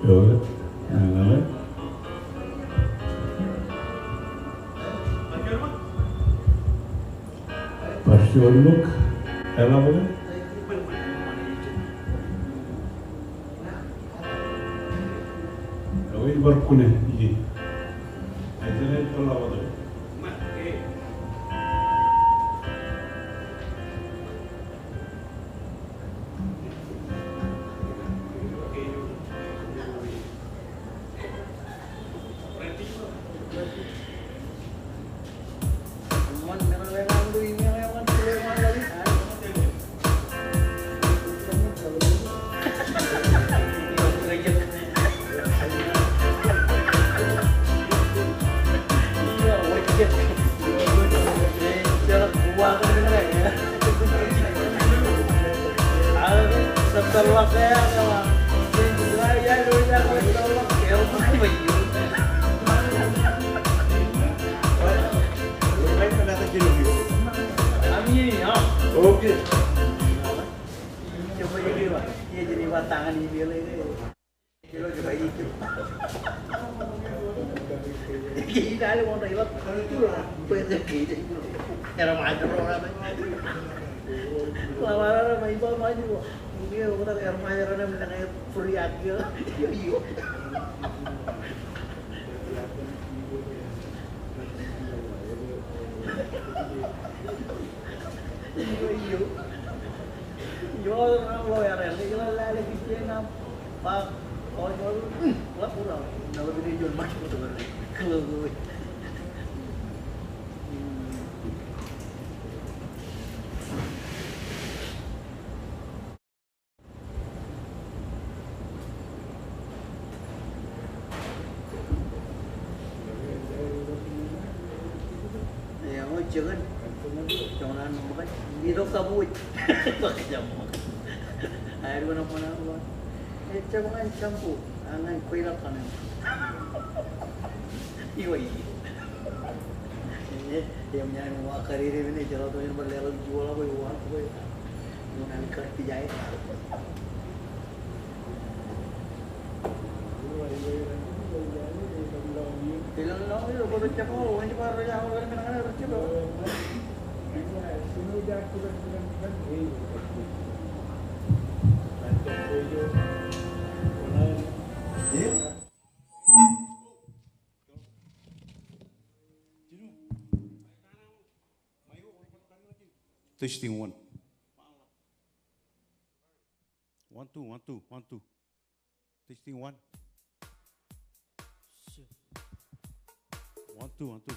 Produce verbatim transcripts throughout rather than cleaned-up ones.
Ioe, ñan ñan e. Bar juon ṃōk, eḷap e. Ewōr bar kune, ije. Ejjeḷọk bar ḷapḷọk. Eo, jikin. Joñan ṃōkaj. Itok kabuwij. Bwe kōjām ṃōkaj. Aer wōn ṃōkaj. Ejjab ñan Jambu. Ak ñan kweilọk kaṇe. Iwōj. Eo, ñan wa karere men ejjeḷọk to en bar leḷọk juon ḷọk bwe wa bwe. Testing one. One, two, one, two, one, two. Testing one. One, two, one, two.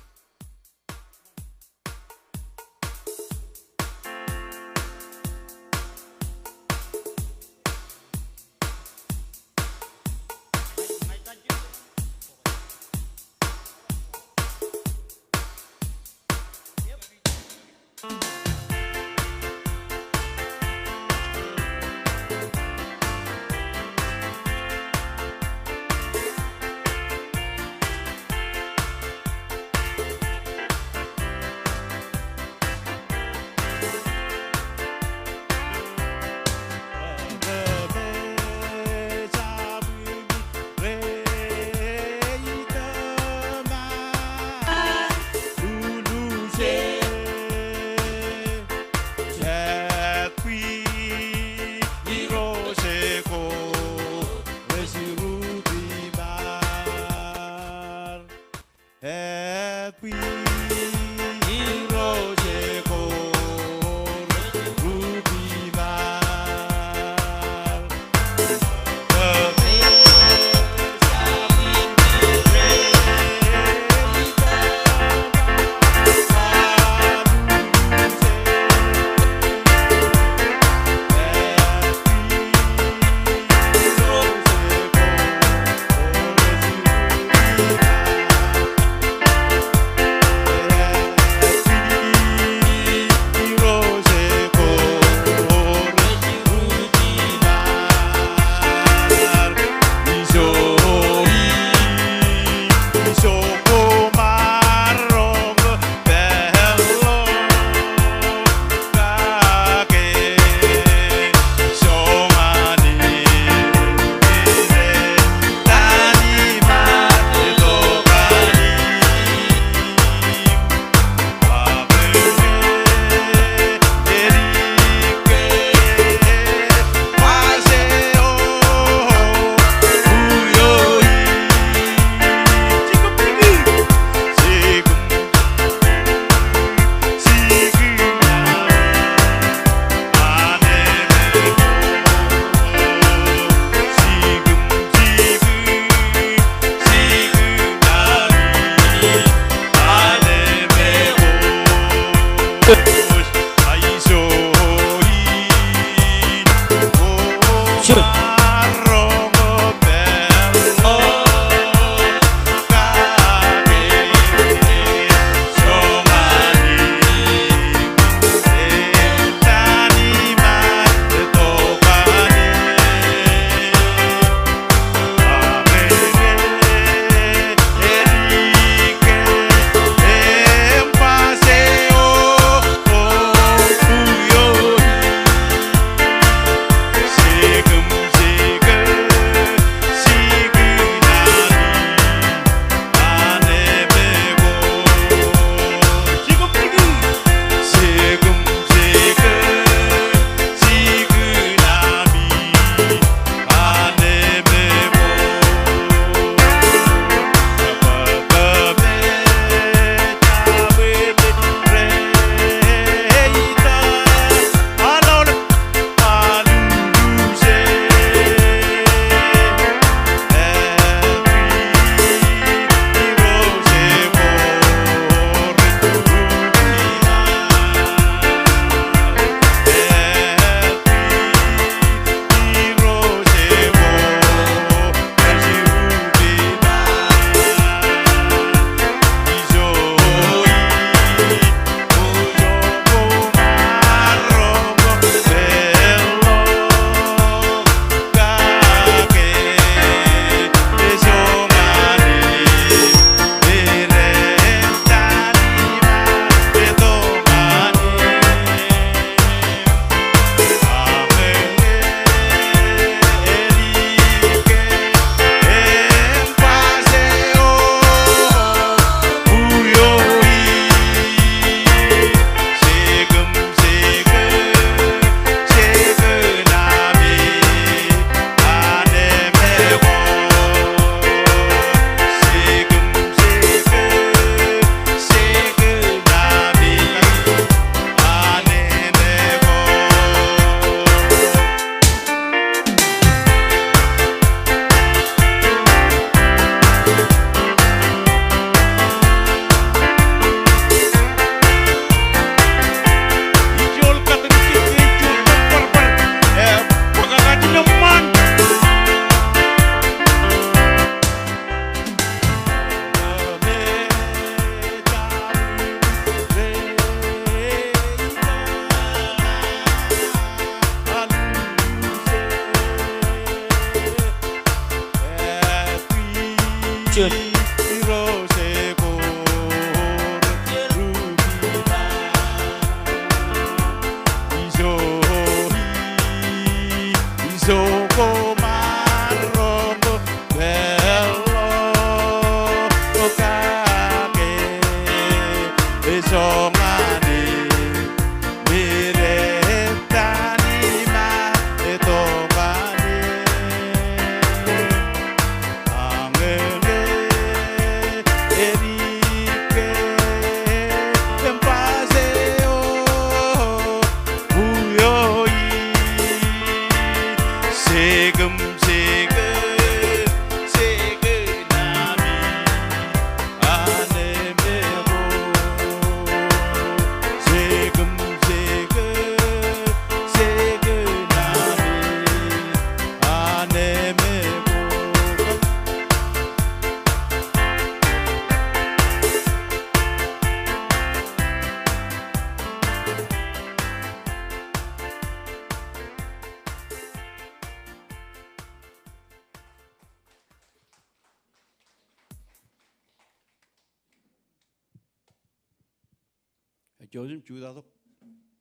Jouj im jutak tok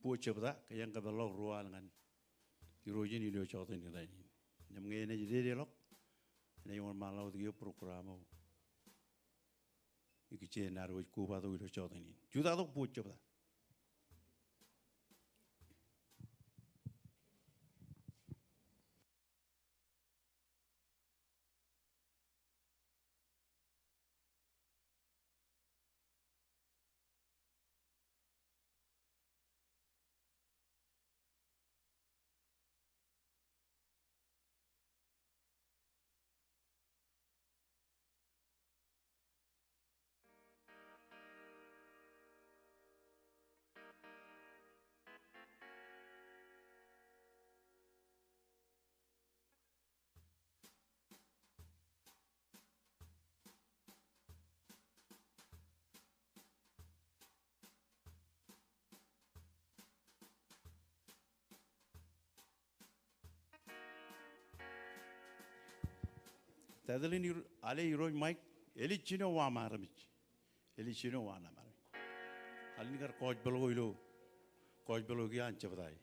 bōk jebta, kōjeañ ke peḷḷọk ruo al ñan Irooj in ilo jọteen in rainin. Im ñe enaaj dedeḷọk, enaaj wōnṃaanḷọk wōt kiiō program eo ikijjien ad wōj kobatok ilo jọteen in. Jutak tok bōk jebta. Title in, ale Irooj Mike, Elijino Wamaaramij. Elijino Wamaaramij. Al in kar gospel ko ilo, gospel ko kiiō an jebta e.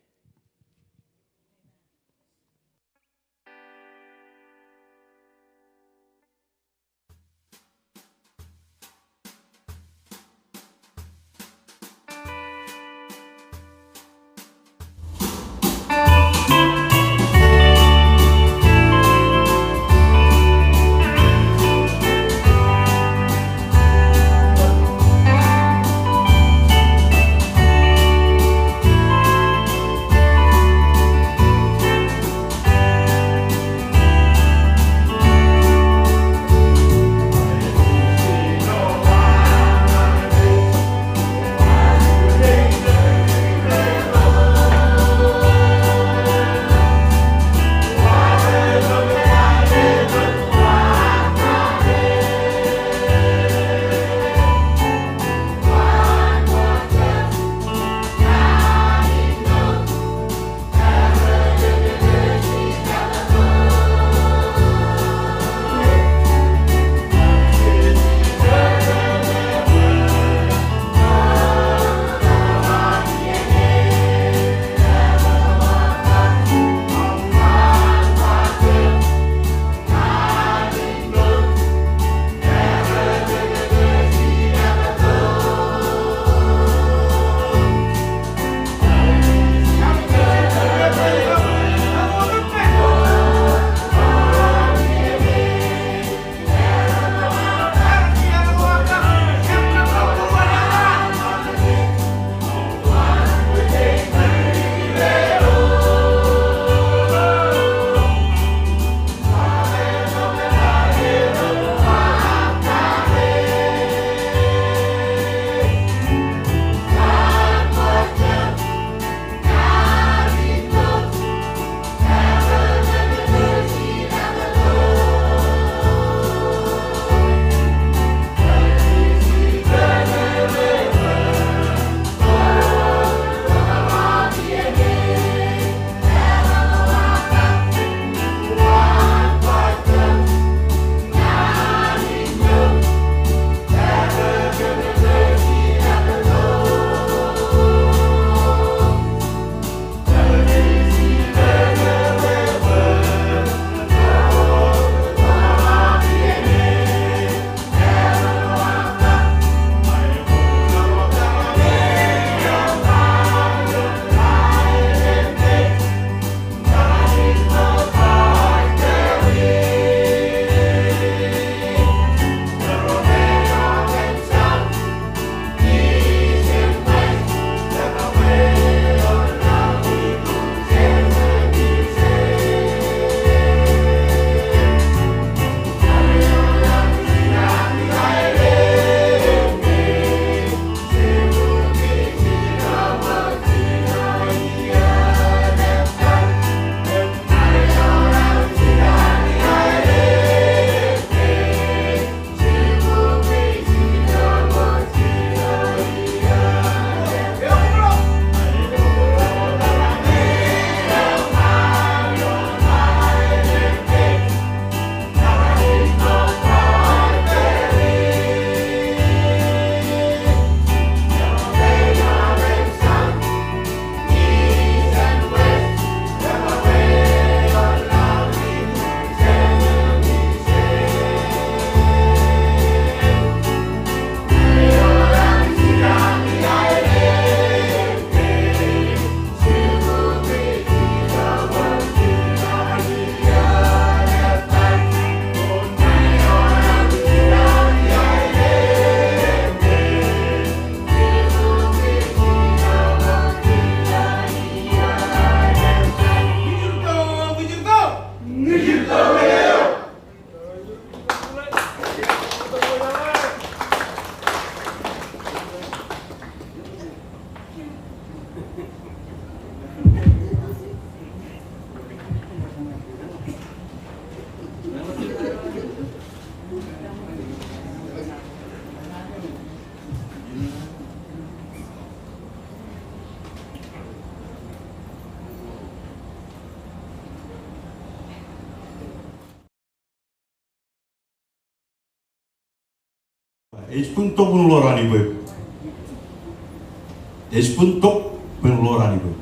Ej bōk tok bwe en ḷoor an ibwe. Ej bōk tok bwe en ḷoor an ibwe.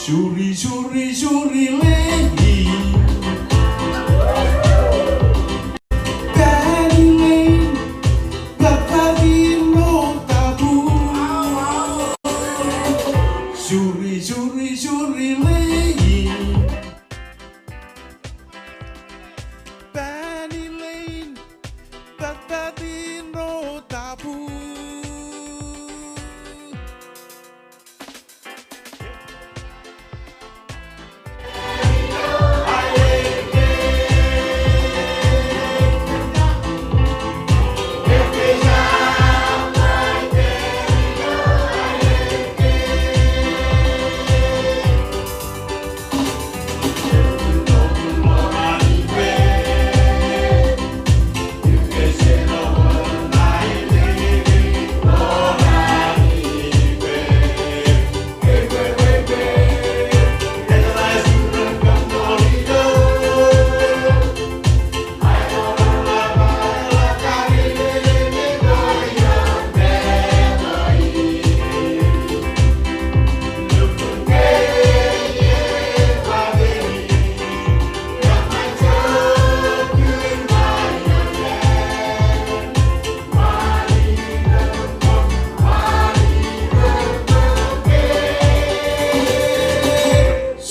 Suri, suri, suri, lei. Pād ilo in, patpatin ro tabu. Suri, suri, suri, lei. Pād ilo in, patpatin ro tabu.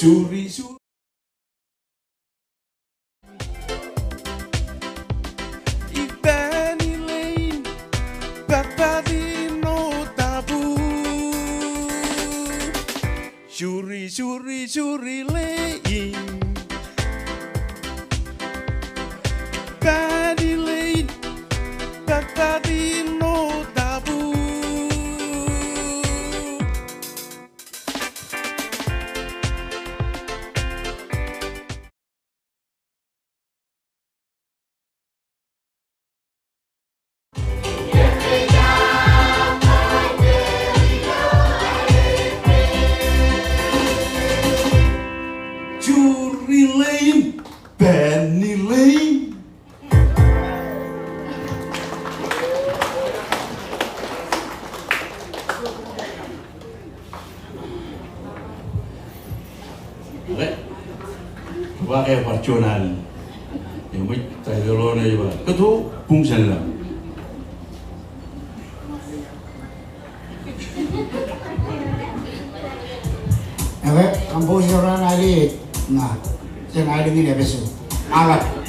Suri, suri. Ippān ilo in, patpatin ro tabu. Suri, suri, suri, lei. Pād ilo in, patpatin ro tabu. Ba ke bar juon al. Eṃōj, title eo ej ba Kōto Buñsanḷọk. Ekwe, composer eo an al ej ña, jān al in Epesōd. Aḷap.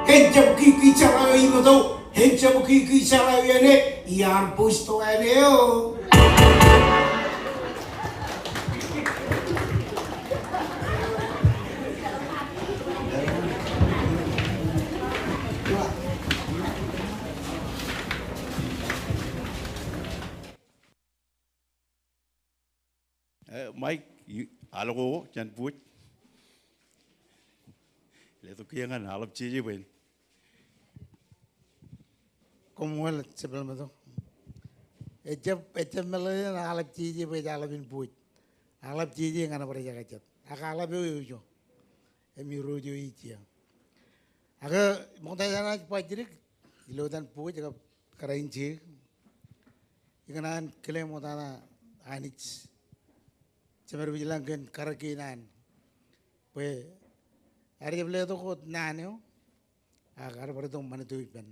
Ejjab kiki jeḷā eo iṃōtō, ejjab kiki jeḷā eo iien e, iar boost eo an eo. Eh, Mike, i-, al ko jān Buwōj. Letok kiiō ñan aḷap jeje bwe en. Koṃṃool, Jebel Meto. Ejjab, ejjab meḷeḷe in aḷap jeje bwe ej aḷap in Buwōj. Aḷap jeje ñan bar jekjek. Ak aḷap eo eo ijo. Im Irooj eo ej ijo. Ak ṃokta jān ad bajjek ilo etan Buwōj kab kōrā in jeik. Ikōṇaan kile ṃoktata Anij. Jemed bwijlañ kōn karōk kein an. Bwe ad jab letok wōt naan eo, ak ad bar itok ṃanit eo ippān.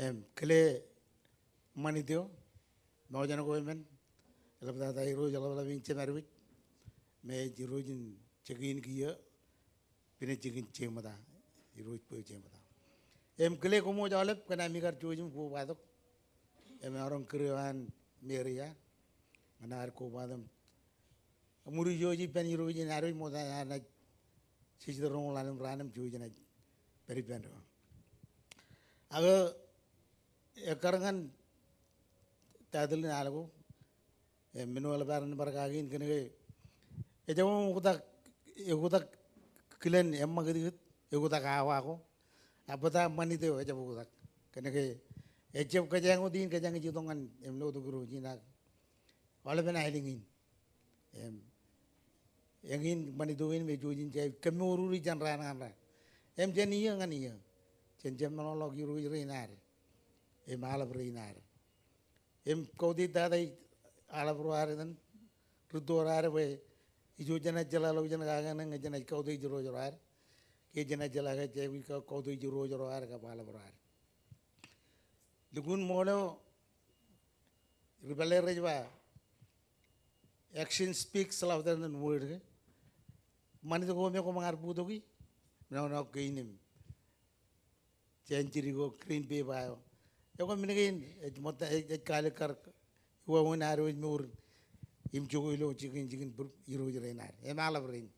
Im kile ṃanit eo, ṃōkaj ko emān, eḷaptata Irooj, eḷapḷap in Jemed bwij, me ej Irooj in jikin kiiō, pād jikin jeṃōta, Irooj bwe jeṃōta. Im kile koṃ wōj aolep kōn ami kar jouj im kobatok. Im eọroñ kūr eo an Maria, ñan ad kobatok im ṃuri jouj ippān Irooj in ad wōj ṃokta naaj jejjet roñoul ḷalem raan im jouj naaj pād ippān doon. Ak ekkar ñan title in al ko, e, men eo eḷap aer bar kaki in kōnke ejjab oktak, oktak kilen eṃṃakūtkūt, oktak awa ko. Ak bōtab ṃanit eo ejjab oktak. Kōnke ejjab kōjeañ wōt in kōjeañ ej itok ñan im lotok Irooj in ak aolepen aelōñ in. Im eñin ṃanit eo in me ej ijin jej kōmmoururi jān raan ñan raan. Im jān iiō ñan iiō, jen jab meḷọkḷọk irooj rein ad im aḷap rein ad. Im kautiej tata ij aḷap ro ad etan, rūtto ro ad bwe ijo jenaaj jeḷā ḷọk jān kake eṇ ñe jenaaj kautiej irooj ro ad. Ke jenaaj jeḷā ke jej aikuj ka-, kautiej irooj ro ad kab aḷap ro ad. Lukkuun ṃool eo, ri pālle rej ba, action speaks louder than word ke. Ṃanit ko me koṃ ar bōktok, nōnōk kein im jān jidik ko Green Bay ba eo. Ekwe men kein ej ṃōtta, ej, ej kaalikkar iwāween ad eo ej mour im jokwe ilo jikin, jikin bur-, irooj rein ad im aḷap rein.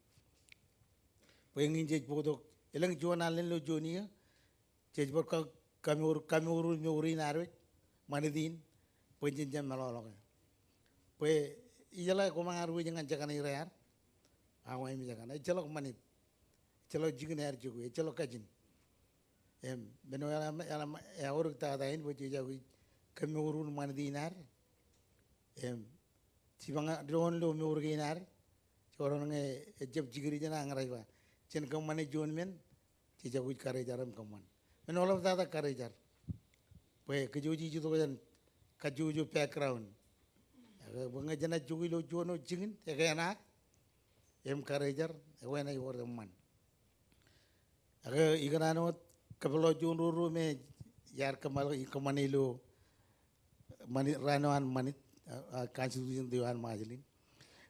Bwe eñin jej bōktok, elōñ juon alen ilo juon iiō, jej bar ka-, kamour-, kamour, mour in ad wōj, ṃanit in, bwe jen jab meḷọkḷọk e. Bwe ijeḷā koṃ ar wōj ñan jekane ro ad, ak eo im jekane, ejjeḷọk ṃanit, ejjeḷọk jikin ad jokwe, ejjeḷọk kajin. Im, men eo eḷap, eḷap, eaorōk tata in bwe jej aikuj kōmmourur ṃanit in ad. Im, jipañ doon ilo mour kein ad, joñoul ñe ejjab jikid jān aō ñe rej ba, jen kōṃṃane juon men, jej aikuj karejar im kōṃṃan. Men aolep tata karejar. Bwe kōj wōj ij itok jān kajjojo background. Ekwe, bwe ñe jenaaj jokwe ilo juon eo jikin, ekwe enaaj, im karejar, ekwe enaaj wōr eṃṃan. Ak ikōṇaan wōt kōpeḷḷọk juon ro ruo me iar kōṃṃan, kōṃṃane ilo ṃanit, raan eo an ṃanit, a, a, constitution eo an Ṃajeḷ in.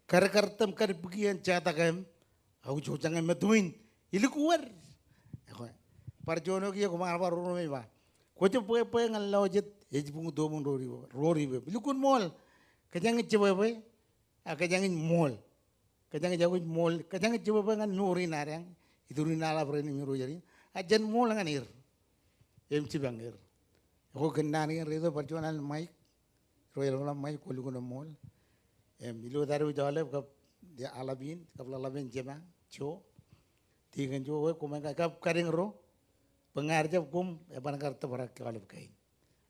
Kar, kar tōm kar bōki en jataka im, au, jokjak ñe ṃōtto in, ilik wōr. Ekwe, bar juon eo kiiō koṃ ar bar ro me ba, kwōj bwebwe ñan lọjet, ej buñ toṃoñ ro ri, ro ri bwe. Lukkuun ṃool, kōjeañ ej jebwebwe, a kōjeañ ej ṃool. Kōjeañ ej aikuj ṃool, kōjeañ ej jebwebwe ñan mour in ad eñ, iturin aḷap rein im irooj rein, a jen ṃool ñan er. Im jipañ er. Ekwe kōn naan kein reitok bar juon alen Mike, ro eḷap ḷọk Mike, kwō lukkuun ṃool. Im ilo ad wōj aolep kab aḷap in, kab ḷōḷḷap in jema, Joe. Deacon Joe, ekwe koṃ kab kadeñ ro, bwe ñe ar jab koṃ, eban kar tōprak ke aolep kain.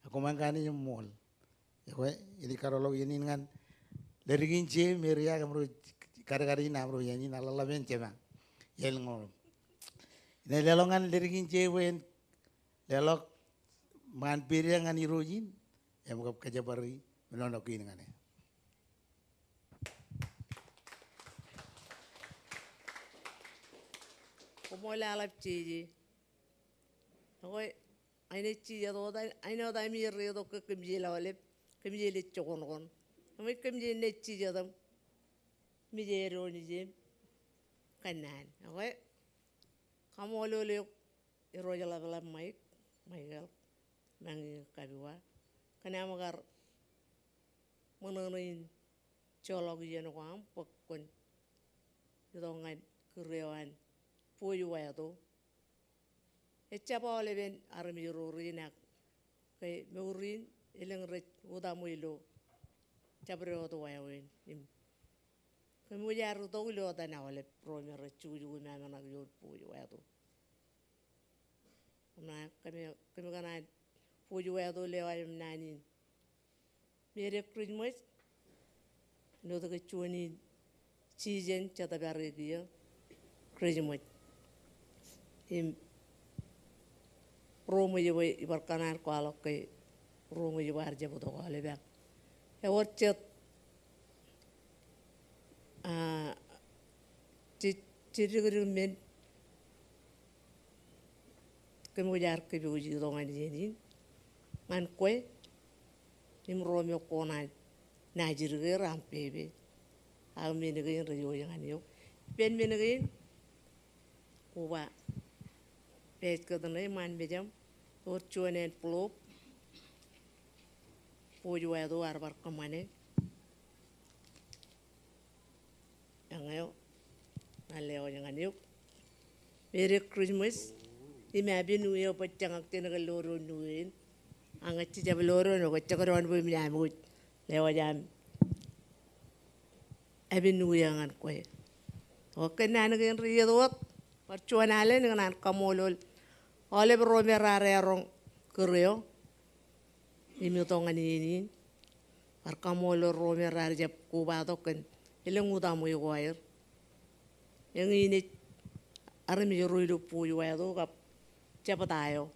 Ak koṃ kaṇe im ṃool. Ekwe, inaaj karoḷọk iien in ñan Leddik in Jay, Mary ak ro, kadkad in ak ro iien in, ak ḷōḷḷap in jema. Iien ñoul. Inaaj leḷọk ñan Leddik in Jay bwe en leḷọk ṃaan pād eō ñan irooj in, im kab kōjparok, nōnōk kein ñan e. Koṃṃool aḷap Jay Jay. Ekwe, Āinwōt jijet wōt, āinwōt ami rej itok ke kōmjeel aolep, kōmjeel ej jokoṇkoṇ. Kōmij kōmjeel naaj jijet im, mijed doon ijeem, kōnnaan. Ekwe, kaṃṃoolol eok, Irooj Ḷapḷap Mike, Michael, Mañiō Kapiwa. Kōn aṃ kar ṃōṇōṇō in joḷọk iien ko aṃ, bwe kwōn itok ñan kūr eo an Bwōj Wāto. Ejjab aolepen armej ro rein ak ke mour in elōñ rej utaṃwe ilo jabdewōt wāween im kōmwōj ar itok ilo etan aolep ro me rej jukjuk im amṇak ioon Bwōj Wāto. Kōm, kōm kōṇaan Bwōj Wāto lewōj im naan in Merry Christmas. Āinwōt ke juon in season jet bar ekiiō, Christmas. Im ro ṃōj bwe ibar kōṇaan kwaḷọk ke ro ṃōj bwe ar jab itok aolep ak ewōr jet, ah, je, jedikdik men kōmwōj ar kōpooj itok ñan iien in ñan kwe im ro me kwō naaj naajdik er aṃ pepe. Ak men kein rej wōj ñan eok. Ippān men kein, koba pād kōtne ṃaan mejaṃ, ewōr juon envelope, Bwōj Wāto ar bar kōṃṃane. Eñeo, ñan lewōj ñan eok. Merry Christmas im Happy New Year, bōjjāñ ak jenaaj lo doon New Year in. Ak ñe jej jab lo doon, ekwe jekdọọn bwe im ñaṃ wōj lewōj aṃ Happy New Year ñan kwe. Ekwe kōn naan kein rej itok wōt, bar juon alen ikōṇaan kaṃṃoolol aolep ro me raar eọroñ kūr eo im itok ñan iien in. Bar kaṃṃoolol ro me raar jab kobatok kōn elōñ utaṃwe ko aer. Eñin ej armej ro ilo Buwōj Wāto kab jebta eo.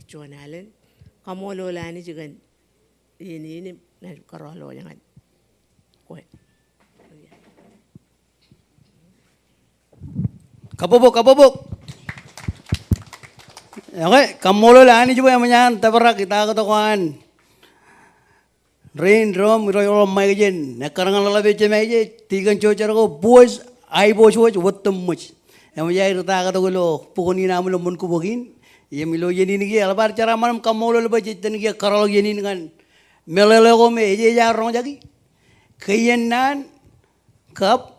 Juon alen. Kaṃṃoolol Anij kōn iien in im naaj kōrọọl wōj ñan kwe. Kabbokbok, kabbokbok. Okay, kaṃṃoolol Anij bwe eṃōj an tōprak itaaktok ko an rein doṃ, irooj ro Mike jān ekkar ñan ḷap eo Jemāij, Tikōn Jojarko, Buwōj, Aiboojoj, Wōt Tōṃṃōj. Eṃōj aer itaaktok ilo bukun in aṃ ilo ṃōn kobok in. Im ilo iien in kiiō, eḷap ad jeraaṃṃan im kaṃṃoolol bwe jej itōn kiiō kōrọọl iien in ñan meḷeḷe ko me ej, ej ar roñjaki. Kein naan, kab,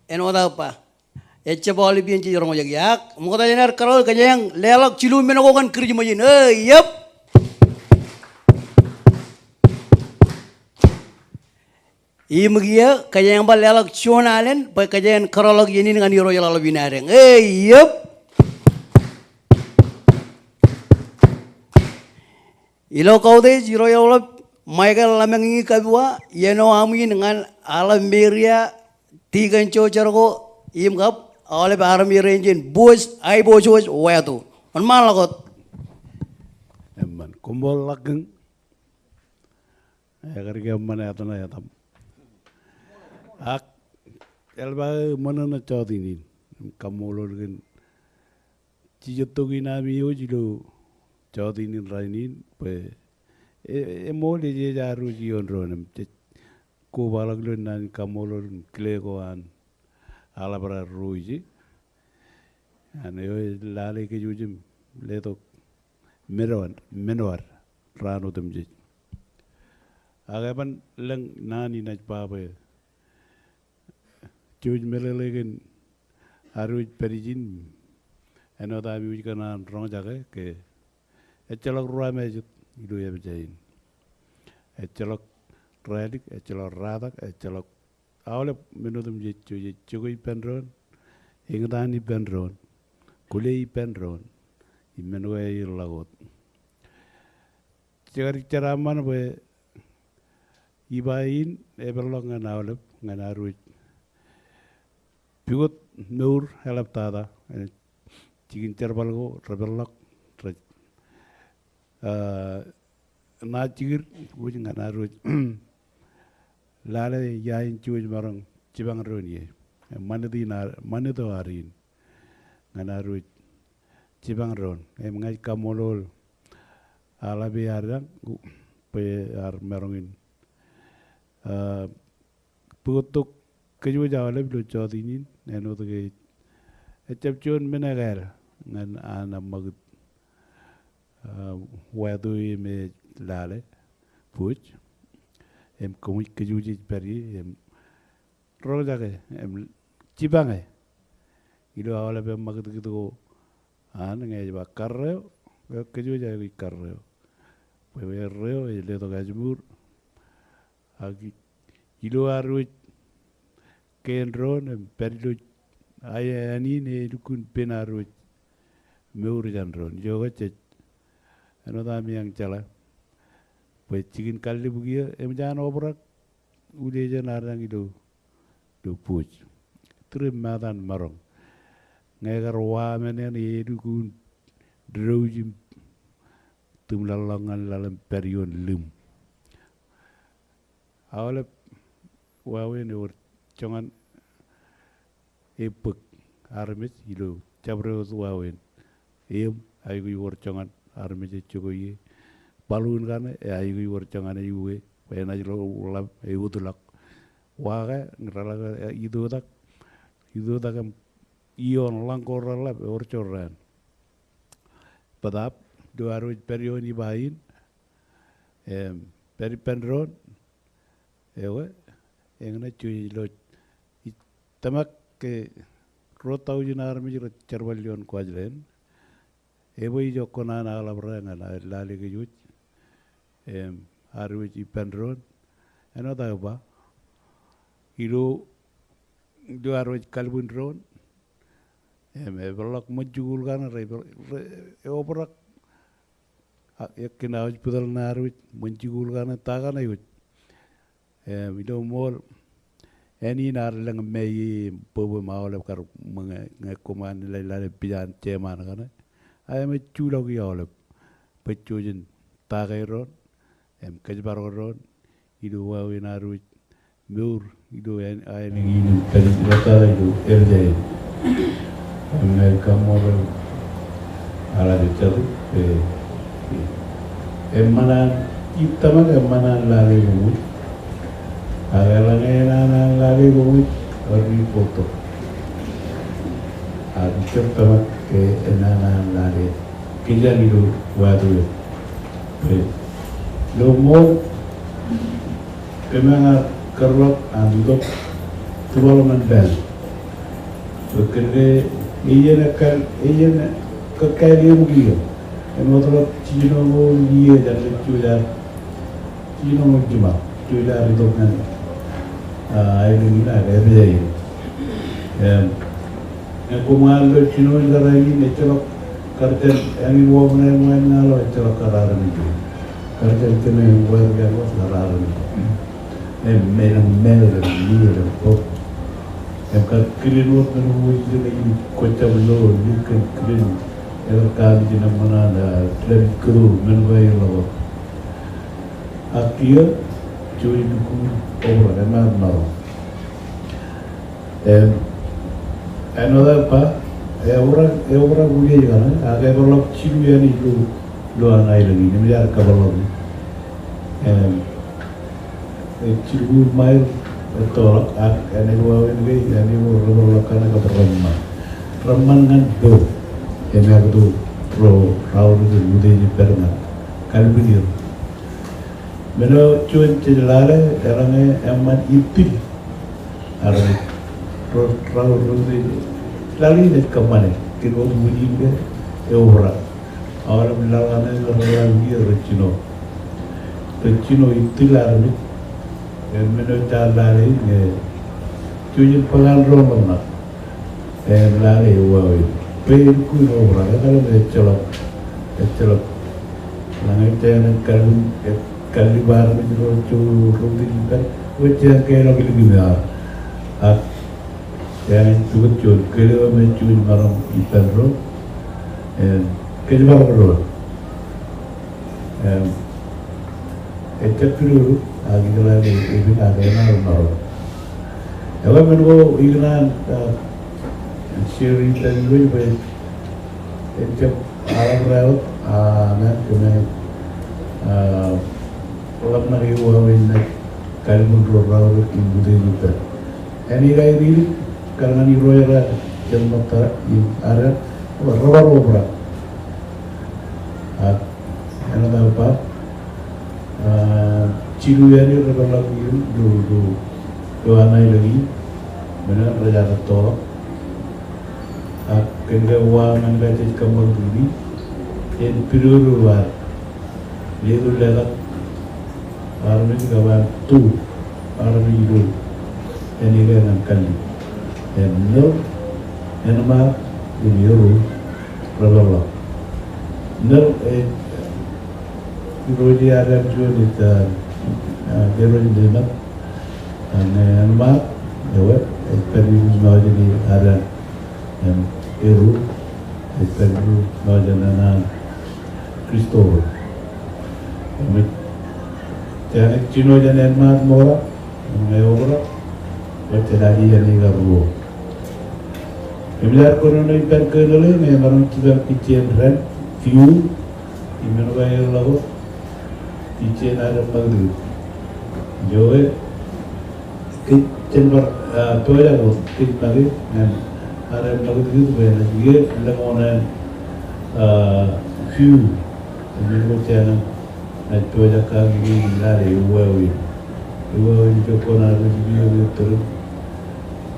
āinwōt aō ba, ejjab aolep iien jej roñjaki. Ak ṃokta jān aer kōrọọl, kōjeañ leḷọk jilu men ko kōn Kūrijṃōj in. Eo, yep. Im kiiō, kōjeañ bar leḷọk juon alen bwe kōjeañ kōrọọlḷọk iien in ñan irooj ḷaḷap in ad eñ. Eo, yep. Ilo kautiej, irooj ḷaḷap Michael Lamāññi Kabua, iien eo aṃ in ñan aḷap Meria, Tikōn Jojarko, im kab aolep armej rein jān Buwōj, Aiboojoj, Wāto. Wōnṃaanḷọk wōt. Eṃṃan, koṃṃool ḷọk kōn, ekar ke eṃṃan etan etaṃ. Ak eḷap aō ṃōṇōṇō jọteen in, kaṃṃoolol kōn jijet tok in ami eo ilo jọteen in rainin bwe e, eṃool ej, ej arro ioon doon im jej kobaḷọk ilo naan in kaṃṃoolol kile ko an aḷap raar ro ije. An eo ej lale kōj wōj im letok men wōt, men wōt raan otemjej. Ak eban lōñ naan in ej ba bwe jouj meḷeḷe kōn ad wōj pād ijin, āinwōt ami wōj kōṇaan roñjake ke ejjeḷọk ruwamāejet ilo epja in. Ejjeḷọk rālik, ejjeḷọk ratak, ejjeḷọk aolep men otemjej, jej jokwe ippān doon, eñtaan ippān doon, kwōle ippān doon, im men ko aer ḷak wōt. Jekar jeraaṃṃan bwe iba in epeḷḷọk ñan aolep, ñan ad wōj pukot mour eḷaptata, eh, jikin jerbal ko repeḷḷọk, rej, ah, ṇaaj jikid wōj ñan ad wōj lale ia in jej maroñ jipañ doon ie. Ṃanit in ad, ṃanit eo ad in ñan ad wōj jipañ doon. Im ña ij kaṃṃoolol aḷap eo ad eñ bwe ear maroñ in, ah, bōktok kōj wōj aolep ilo jọteen in, āinwōt ke ejjab juon men ekāāl ñan an ṃakūt, ah, Wāto im ej lale Buwōj. Im kōmwōj kōj wōj ej pād ie im roñjake im jipañe ilo aolep eṃṃakūtkūt ko an ñe ej ba karreo, eo kōj wōj aikuj karreo. Bwe erreo ej letok ājmour. Ak ilo ad wōj kein doon im pād ilo aeaean in e lukkuun pen ad wōj mour jān doon. Ijoke jej, āinwōt ami eñ jeḷā bwe jikin kallib kiiō eṃōj an obrak uliejān ad eñ ilo, ilo Buwōj. Tūrem mata in maroñ. Ñe ekar wa men eṇ e lukkuun douj im tūmlaḷḷọk ñan laḷ im pād ioon lim. Aolep wāween ewōr joñan ebōk armej ilo jabdewōt wāween. Eṃ, aikuj wōr joñan armej ejjokwe ie. Baḷuun kaṇe, e aikuj wōr joñan ej uwe. Bwe enaaj lo ḷap, e wōtlọk. Wa ke, reḷak, e, itoitak. Itoitak im ioon ḷañ ko reḷap, ewōr jorrāān. Bōtaab, ilo ad wōj pād ioon iba in, im, pād ippān doon, ewe, eñṇe jej lo, ij tōmak ke ruo taujin armej rej jerbal ioon Kuwajleen. Ebwe ijo kōṇaan aḷap ro ñan aer lale kōj wōj. Im, ad wōj ippān doon. Āinwōt aō ba. Ilo, ilo ad wōj kalbwin doon. Im, epeḷḷọk ṃōn jikuuḷ kaṇe rej, rej, eobrak. A, ekkā aō wōj bōtōl ṇe ad wōj ṃōn jikuuḷ kaṇe ta kaṇe wōj. Im, ilo ṃool, Āne in ear lōñ me ie im bōb im aolep kar ṃōñā ñe koṃ an lale pija an jeṃaan kaṇe. Ak emej juḷọk i aolep. Bwe jen take doon im kōjparok doon ilo wāween ad wōj mour ilo aelōñ in im kajjitōk ilo epija in. Im ña ij kaṃṃoolol Alaj Jatū, e, eṃṃan an, ij tōmak eṃṃan an lale ko wōj. Ak eḷaññe enana an lale ko wōj, ewōr ri bōktok. Ak ij jab tōmak ke enana an lale kōj ilo wāween. Ilo ṃool, kōm ar kōtḷọk an itok development bank. Bwe kōn ke iien ekkar, iien ekkar iien ṃōk iien. Āinwōt ḷọk jiljino ṃool iien ej jab juon jiljino ṃool jiṃa. Juon itok ñan, a, aelōñ in ak epija in. Im, ñe koṃ ar lo jinoin kar āne in ejjeḷọk kar jān āne in wōt ṃōṇōṇō in ña ḷọk ejjeḷọk kar armej in. Kar jān jinoin wōt āne in wōt kar armej in. Im, meḷeḷe, meḷeḷe, meḷeḷe, bōk. Im kar kilen wōt men ko wōj ilo āne in kwō jab lo, āne in kilen, ekar kaamijin eṃṃan an, a, lem kūr, men ko aer ḷọk wōt. Ak kiiō, juon lukkuun obrak, eṃṃan maroñ. Im, āinwōt aō ba, eobrak, eobrak unin kaṇe, ak epeḷḷọk jilu iien ilo, ilo an aelōñ in, im ear kapeḷḷọk. Im, ej jilu mile ettoḷọk, ak āne ko wāween ke, āne ko repeḷḷọk kaṇe kab reṃṃan. Reṃṃan ñan bōd, im eaar itok ro raorōk im utiej ippād ñan kalbwin er. Men eo juon jej lale, eḷaññe eṃṃan itil armej, ro raorōk im utiej, laḷ in ej kōṃṃane, kōn wōt wūj in ke eobrak. Aolep laḷ kaṇe rej lale, rej jino. Rej jino itil armej. Im men eo jaar lale in, e, jujen bōk an doon ḷōmṇak. Im lale eo wāween. Bwe elukkuun obrak, etal im ejjeḷọk, ejjeḷọk. Ñe ej jān kalbwin, ej kalbwin armej ro, ro utiej ippād. Bwe jen keḷọk ilikin eo. Ak jen pukot juon, kōl eo me juon maroñ ippān doon. Im kōjparok doon. Im, ejjab pidodo, ak ij jeḷā ke ej, ej, ak enaaj maroñ. Ekwe men ko ikōṇaan, a, share ippān iwōj bwe ejjab aḷap raelep, a, ñan kōm, a, ḷōmṇak eo wāween naaj kalbwin ro raorōk im utiej ippād. Āne in aer ilik, kar ñan irooj ro ad, jen ṃōttad, im ad, rej bar obrak. Ak āinwōt aō ba, a, jilu iien rej peḷḷọk ilo, ilo, ilo an aelōñ in, men eo rej jab ettoḷọk. Ak kōn ke wa ñan kajjitōk ṃōk in, en pidodo ad letok letak armej kab an tu armej ilo āne in ñan kallik. Im ṇe, āinwōt im erro, repeḷḷọk. Ṇe, e, irooj eo ad juon ej, a, a, Irooj Nemat. Ak āinwōt, ewe, ej pād ilo ṃōjin ad, im erro, ej pād ilo ṃōjin an Christopher. Im ej, jān ej jino jān āinwōt ṃokta, im ñe obrak, bwe jenaaj iien ikar ruo. Im ij kōnono ippān kōnono, ñe emaroñ jipañ kijjien rent, fuel, im men ko aer ḷọk wōt, kijjien ad ṃakūtkūt. Ijoke, kōj jen bar, a, pojak wōt, kōj make, ñan ad ṃakūtkūt bwe enaaj ie lōñ oṇāān, a, fuel. Im men ko jenaaj, naaj pojak kake im lale eo wāween. Eo wāween ijo kōn ad rej ippān eo tōre.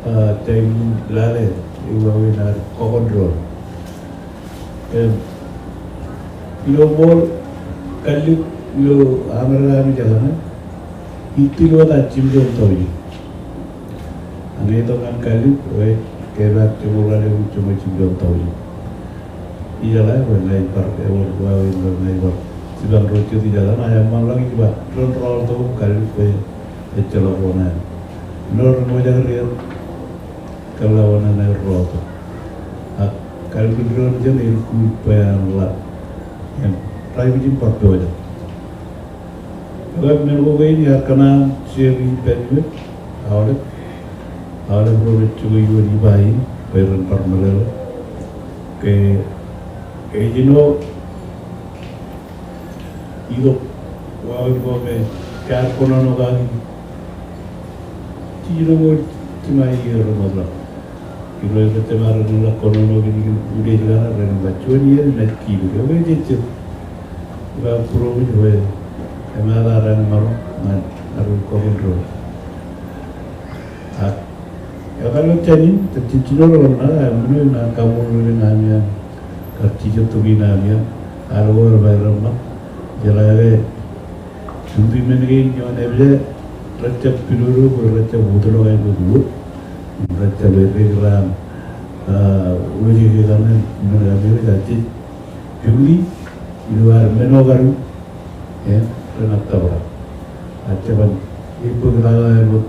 A, taim in lale eo wāween ad kọkọntrol. Im, ilo ṃool kallik ilo Amerika eo ij jekane, itil wōt a jimjuon taujin. Ak ñe itok ñan kallik, ej kepaak joñoul ralitōk im joñoul jimjuon taujin. Ijeḷā bwe ña ij bar, ewōr wāween bwe ña ij bar jipañ ro jet ijeḷā, ña ij eṃṃanḷọk ij ba, doon rọọltok im kallik bwe ejjeḷọk oṇāān. Ṇo ren wōjak er kōḷḷā wōṇāān aer ro tok. Ak kalōk in doon jān elukkuun bwe an ḷap. Im, raij ijin bar pojak. Ekwe men ko kein iar kōṇaan share ippān wōt, aolep. Aolep ro rej jokwe ioon iba in, bwe ren bar meḷeḷe. Ke, ke ijin eo, itok wāween ko me jaar kōnono kaki. Jiljino ko jiṃa iiō remootḷọk. Ilo ejjab rej kōnono kōn ijin udeej kaṇ ren ba juon iien ej kiiō. Ekwe jejjet. Iba būroṃōj bwe eṃaat ad maroñ ñan ad kọkin doon. Ak etal eo jān in, jān jiljino ḷọk ṇa, ak men eo in an kaṃṃoolol in ami an, kar jijet tok in ami an, al ko er ba ireṃṃan, jeḷā ke juṃti men kein ioon epija, rejjab pidodo bwe rejjab wōtlọk aer wōt wōt, rejjab eddek raan, ah, wōjke kaṇe men kaṇe wōt, ak jej juṃti ilo ad men eo kar, eh, ren attōprak. Ak jeban ebbōk ḷọk aer wōt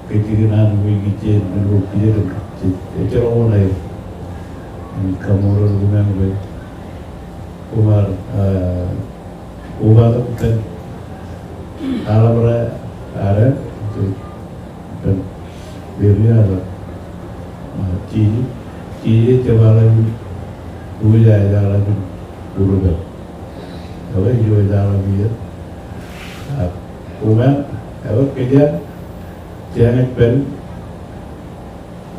Kajjitōk in an wōj kijeṇ men ko kijeṇ, ejjeḷọk wōṇāān. Im kaṃṃoolol koṃeañ bwe koṃ ar, ah, kobatok ippān aḷap ro ad, ippān Mary ak, ah, Jiji, Jiji ejjab aḷap in, wōj ej aḷap in Urban. Ekwe ijo ej aḷap iiō. Ak koṃeañ, ekwe kōjeañ, Jeañ ej pād,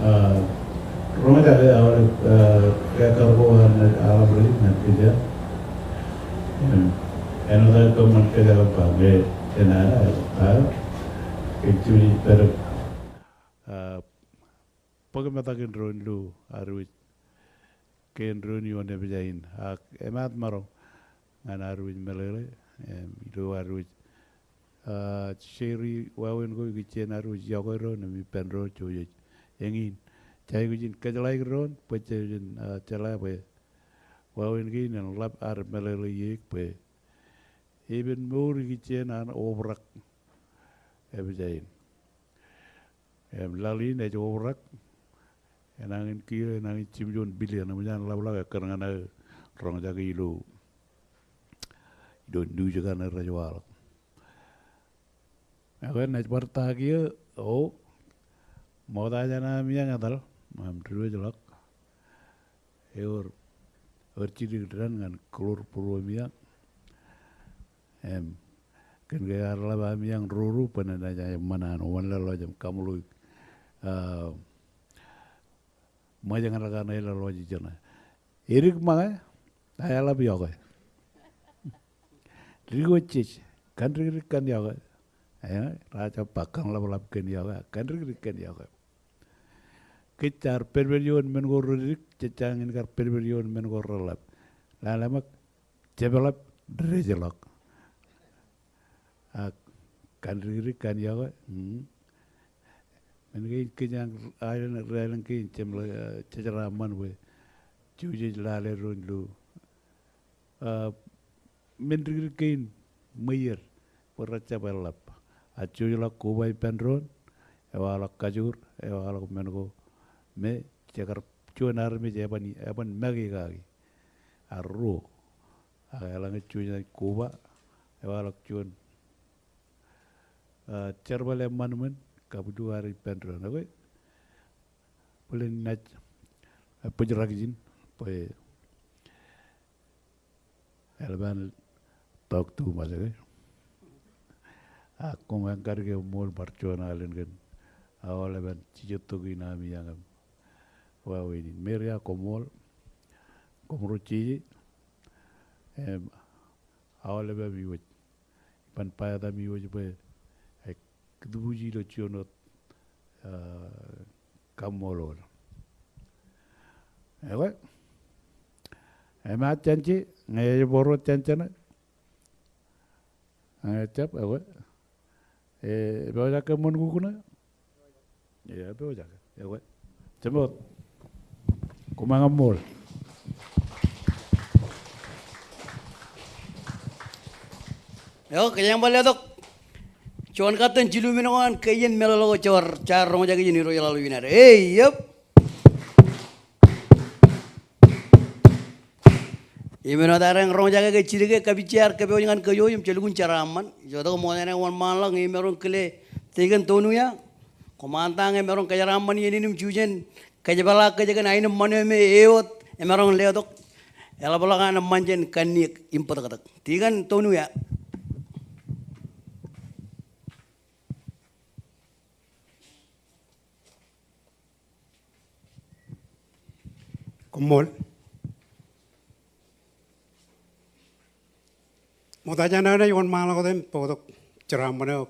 ah, roñjake aolep, ah, ekkar ko an aḷap ro ñan kōjeañ. Im, āinwōt aō kōṃṃan kōjeañ bar ñe enaaj, ah, ej jab ej pād, ah, bōk metak in doon ilo ad wōj kein doon ioon epija in, ak emaat maroñ ñan ad wōj meḷeḷe, im, ilo ad wōj, ah, share wāween ko ikijjien ad wōj yokwe doon im ippān doon jej wōj eñin. Jej aikuj in kōjeḷāik doon, bwe jej, ah, jeḷā bwe wāween kein en ḷap ad meḷeḷe iiō bwe epen mour ikijjien an obrak epija in. Im laḷ in ej obrak, enañin kiiō, enañin jimjuon billion, eṃōj an ḷapḷọk ekkar ñan aō roñjake ilo, ilo news kaṇe rej waḷọk. Ekwe naaj bar ta kiiō, o, ṃokta jān ami eñetal, im diwōjḷọk. Ewōr, ewōr jidik dān ñan kōḷoor būruōm eañ. Im, kōn ke ear ḷap ami eañ ruru, bwe enaaj eṃṃan an wōnlaḷḷọk im kaṃṃoolol, ah, ṃōjñā kaṇ ḷọk an eḷḷọk ijeṇe. Edik ṃōñā, eḷap iọkwe. Dik wōj jej, kandikdik kōn iọkwe. Eh, raar jab ba kōn ḷapḷap kōn iọkwe, kandikdik kōn iọkwe. Kōj jaar pedped ioon men ko redik, jej jañin kar pedped ioon men ko reḷap. Lale ṃōk, jepḷap, dejḷọk. Ak kandikdik kōn iọkwe, mm. Men kein kōj an aelōñ, aelōñ kein jeṃḷọk, eh, jej jeraaṃṃan bwe jej lale doon ilo, ah, men dikdik kein ṃweier bwe rejjab eḷḷap. Ak jej ḷọk koba ippān doon, ewaḷọk kajoor, ewaḷọk men ko me jekar juon armej eban, eban make kaki. Ak ruo, ak eḷaññe jej ej koba, ewaḷọk juon, ah, jerbal eṃṃanṃan kab ilo ad ippān doon. Ekwe, bōlen naaj, ah, bōjrak ijin bwe eḷap an talk too much, ekwe. Ak koṃ eañ kar ke ṃool bar juon alen kōn aolepen jijet tok in ami eañ im wāween in. Mary, ak koṃṃool, koṃro jeje, im aolep ami wōj. Iban bwat ami wōj bwe ij kōtbuuj ilo juon wōt, ah, kaṃṃoolol. Ekwe, emaat jān je, ñe ej bōro jān jeṇe. Ñe ejjab, ekwe. E, epojak ke ṃōn kukkuṇe? Eo, epojak. Ekwe. Jemot. Koṃ eañ ṃool. Eo, kōjeañ bar letok Juon katten jilu men ko an ke ien meḷeḷe ko jaar, jaar roñjake jān Irooj ḷaḷḷap in ad. Ei, yep. Im āinwōt ad roñjake ke jidik ke kapijja ear kōpooj ñan kōj im jelukkuun jeraaṃṃan. Ijoke ṃokta enaaj wōnṃaanḷọk ñe emaroñ kile Tikōn Tonuia. Koṃ an ta ñe emaroñ kōjeraaṃṃan iien in im jujen kōjepḷaak kōj kōn aenōṃṃan eo me e wōt emaroñ letok. Eḷapḷọk an eṃṃan jān kanniōk im bōtōktōk. Tikōn Tonuia. Koṃṃool. Ṃokta jān aō naaj wōnṃaanḷọk wōt im bōktok jeraaṃṃan eo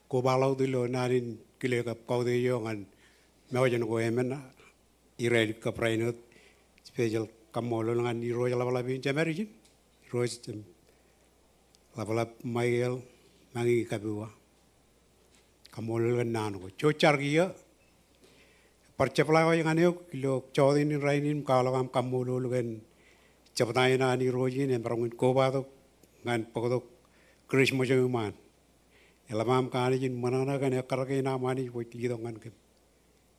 kobaḷọk wōt ilo naan in kile kab kautiej eo ñan mejān ko emān. Ij raelep kab rainin wōt special kaṃṃoolol ñan Irooj ḷapḷap in, Jemād ijin. Irooj im ḷapḷap Michael, Mañi Kapiwa. Kaṃṃoolol kōn naan ko. Jouj jar kiiō. Bar jepḷaak wōj ñan eok ilo jọteen in rainin im kwaḷọk aṃ kaṃṃoolol kōn jebta in an Irooj in emaroñ in kobatok ñan bōktok Christmas eo iṃaan. Eḷap aṃ kanooj in ṃōṇōṇō kōn ekkar kein aṃ Anij kwōj letok ñan kōm.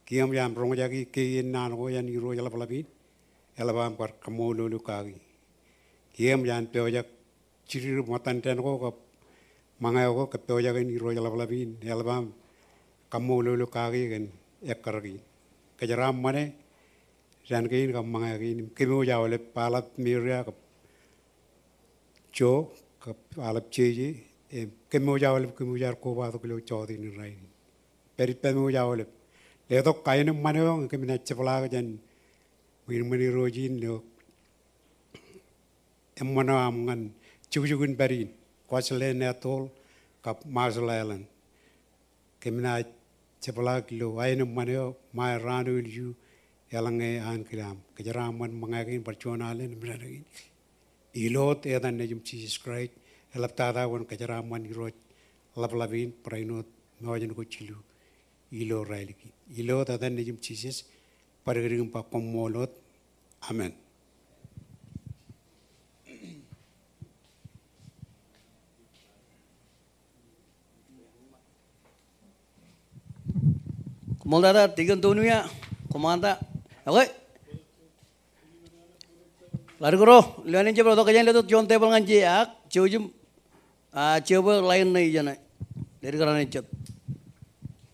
Kiiō eṃōj aṃ roñjake ke ien naan ko jān Irooj ḷapḷap in. Eḷap aṃ bar kaṃṃoolol eok kaki. Kiiō eṃōj an pojak jidik ṃōttan dān ko kab ṃōñā ko kōppojak in Irooj ḷapḷap in. Eḷap aṃ kaṃṃoolol eok kaki kōn ekkar kein. Kōjeraaṃṃane dān kein kab ṃōñā kein im kōmwōj aolep, aḷap Maria kab Joe kab aḷap Jeje, im kōmwōj aolep kōmwōj ar kobatok ilo jọteen in rainin. Pād ippaṃwōj aolep. Letok aenōṃṃan eo ñe kōm naaj jepḷaak jān ṃwiin ṃōn Irooj in ilo eṃṃan eo aṃ ñan jukjuk in pād in, Kwajalein Atoll kab Marshall Island. Kōm naaj jepḷaak ilo aenōṃṃan eo ṃae raan eo ilju eḷaññe an kilaam. Kōjeraaṃṃan ṃōñā kein bar juon alen im dān kein. Ilo etan Nejiṃ Jisōs Kraist, eḷaptata wōn kōjeraaṃṃan Irooj ḷapḷap in, barāinwōt mejān ko jilu ilo raelep in. Ilo etan Nejiṃ Jisōs, bar kōdikdik im ba koṃṃool wōt. Amen. Koṃṃool tata, Tikōn Tonuia, koṃ an ta. Okay. Ḷadik ro, lowaan in jab tok jān letok juon tebōḷ ñan je ak jouj im, a, jebwe ḷain ṇe ijeṇe. Ledik raṇe jet.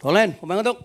Kolen, koṃ eñtok.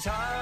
Time